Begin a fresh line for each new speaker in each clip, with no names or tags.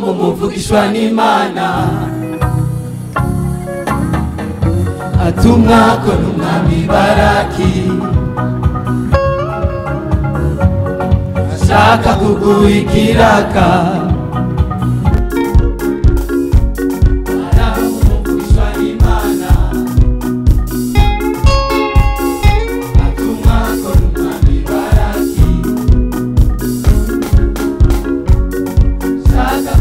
Muvugishwa n'Imana atumwa ko n'umwami Baraki ashaka kuguha ikiraka. Muvugishwa n'Imana atumwa ko n'umwami Baraki ashaka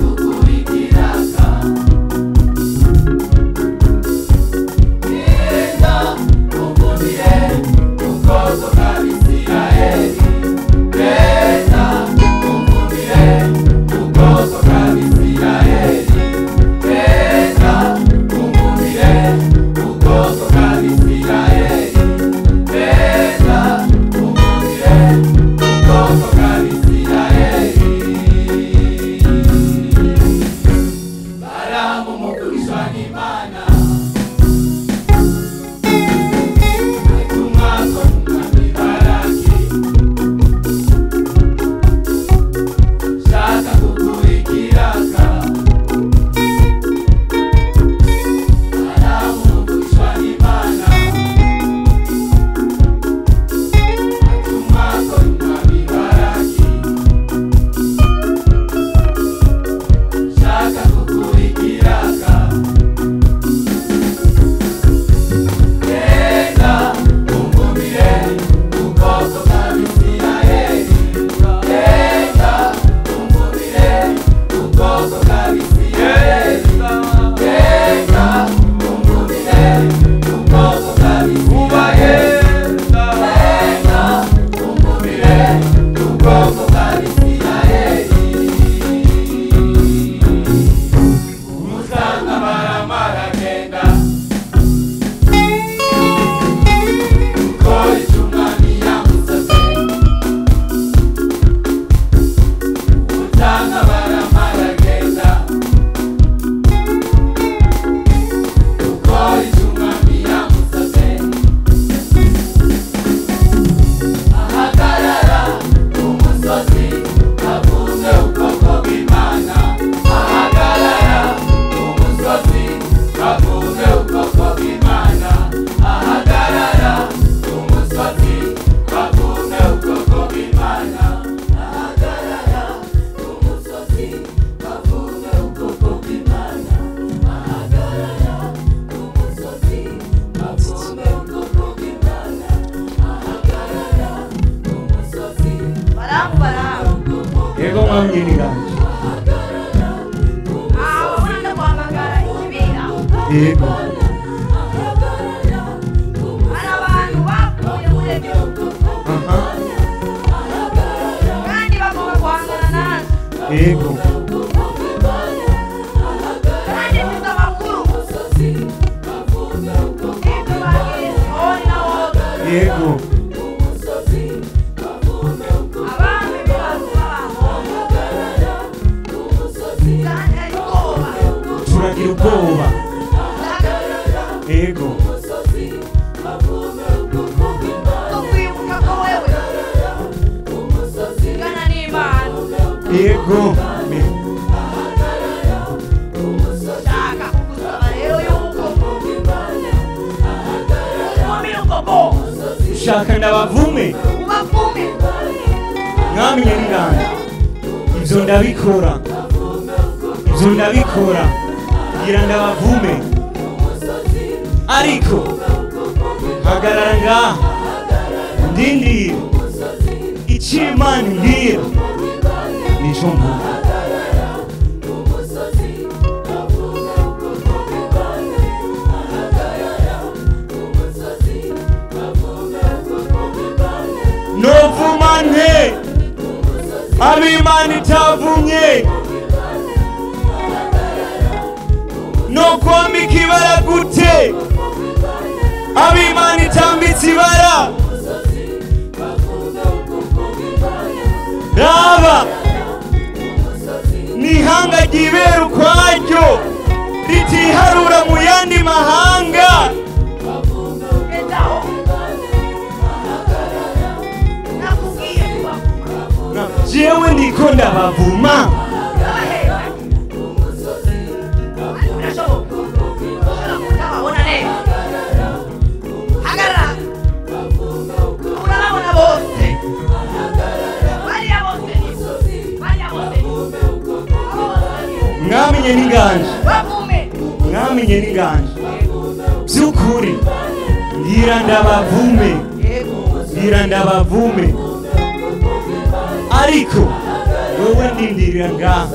Yego mwami ninganje. Yego. Yego. Yego. Turagira ubwoba. Yego. Yego. Shaka ndabavume. Mwami ninganje. Ivyo ndabikora. Ivyo ndabikora. Ngira ndabavume. Ariko Hagarara ngaha ndindira icyo Imana imbwira nico mvuga. Novuma nte ab'Imana itavumye, no kwambika ibara gute ab'Imana itambitse ibara. Raba n'ihanga ryibera ukwaryo ritiharura mu yandi mahanga. Jewe ndiko ndabavuma. Mwamenye n'inganje, mwamenye n'inganje by'ukuri, ngira ndabavume, ngira ndabavume. Ariko wowe ndindirira ngaha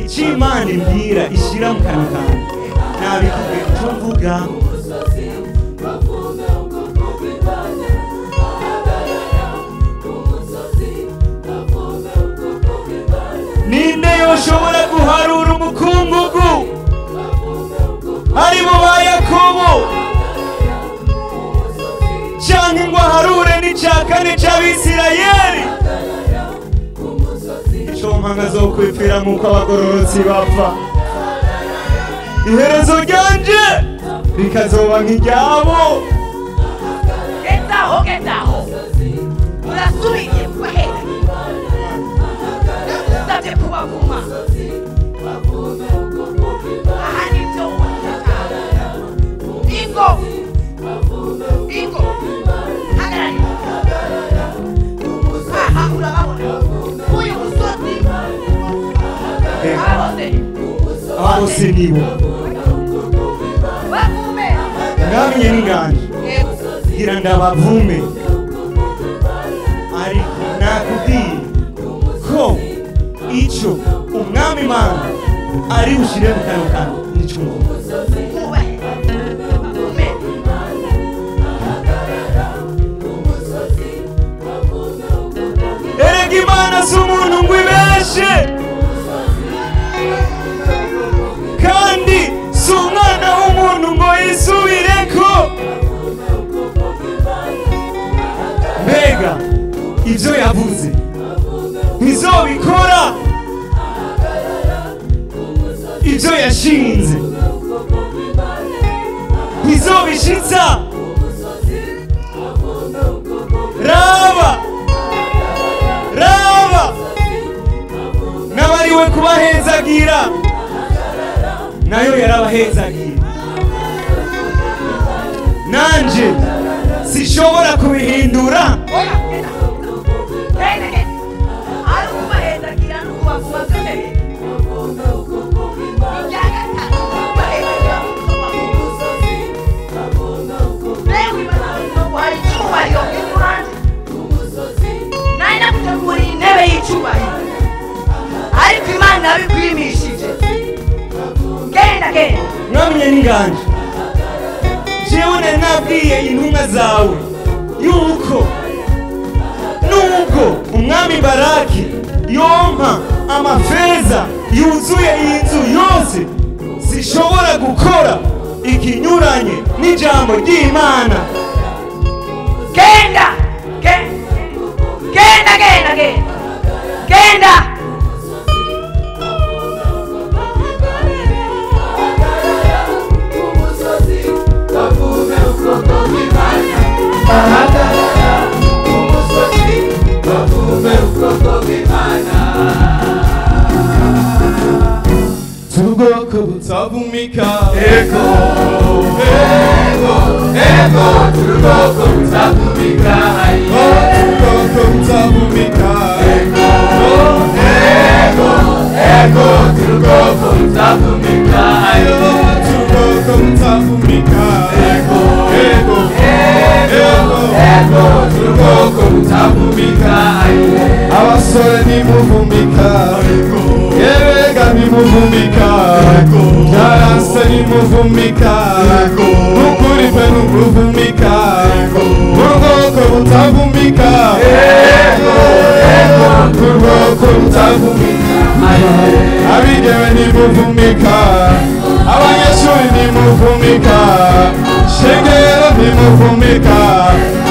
icyo Imana imbwira ishyira mu kanwa kanjye nabikubwiye icyo mvuga. Ninde yoshobora guharura umukungugu ari mu ba Yakobo, canke ngo aharure n'icya kane c'Abisirayeli? Ico mpanga zo kwipfira nk'uko abagororotsi bapfa, iherezo ryanje rikazoba nk'iryabo.
Gezaho, gezaho, urasubiye kubaheza, ndagusabye kubavuma. Aha nibyo ubashaka. Ingo, ingo, hagarara aha, urababona uyu musozi, aba bose,
Aba bose nibo.
Bavume.
Mwamenye n'inganje, ngira ndabavume. Ariko nakubwiye ko ico umwami Imana ari bushire mu kanwa kanjye nico mvuga.
Kubahe, bavume.
Erega Imana si umuntu ngo ibeshe, kandi si umwana w'umuntu ngo yisubireko. Mbega ivyo yavuze ntizobikora, ivyo yashinze ntizobishitsa. Raba, raba n'abariwe kubahezagira nayo yarabahezagira. Nanje sishobora kubihindura.
Oya, genda, genda, genda. Ari ukubahezagira n'ukubavuma byose biri. Icya gatatu, kubahezagira n'ukubavuma. Mbega Imana iguhaye icyubahiro nk'icy'uranze. Nari naguteguriye intebe y'icyubahiro, ariko Imana yabikwimishije. Genda, genda.
Mwamenye n'inganje, jewe nari nabwiye intumwa zawe yuko nubwo umwami Baraki yompa amafeza yuzuye iyi nzu yose, sishobora gukora ikinyuranye n'ijambo ry'Imana.
Genda, genda, genda, genda, genda, genda.
Ubwoko butavumika, ego, ego, ego, turi ubwoko butavumika, ubwoko butavumika, ego, ego, ego, turi ubwoko butavumika, turi ubwoko butavumika, ego, ego, Ego turubwoko butavumika. Abasore ntimuvumika, erega ntimuvumika, byaranse ntimuvumika, nukuri pe ntimuvumika, urubwoko butavumika. Ego ego turubwoko butavumika. Abigeme ntimuvumika, abanyeshuri ntimuvumika, shengero ntimuvumika,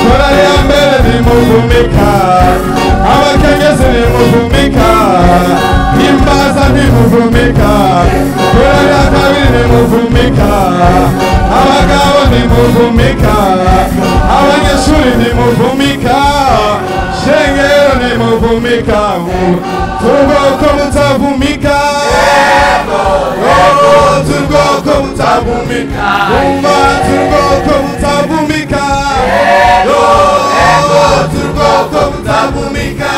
korali ya mbere ntimuvumika, abakenyezi ntimuvumika, imbaza ntimuvumika, korali ya kabiri ntimuvumika, abagabo ntimuvumika, abanyeshuri ntimuvumika, shengero ntimuvumika, turubwoko butavumika. Turubwoko butavumika, umva turubwoko butavumika. Turubwoko butavumika.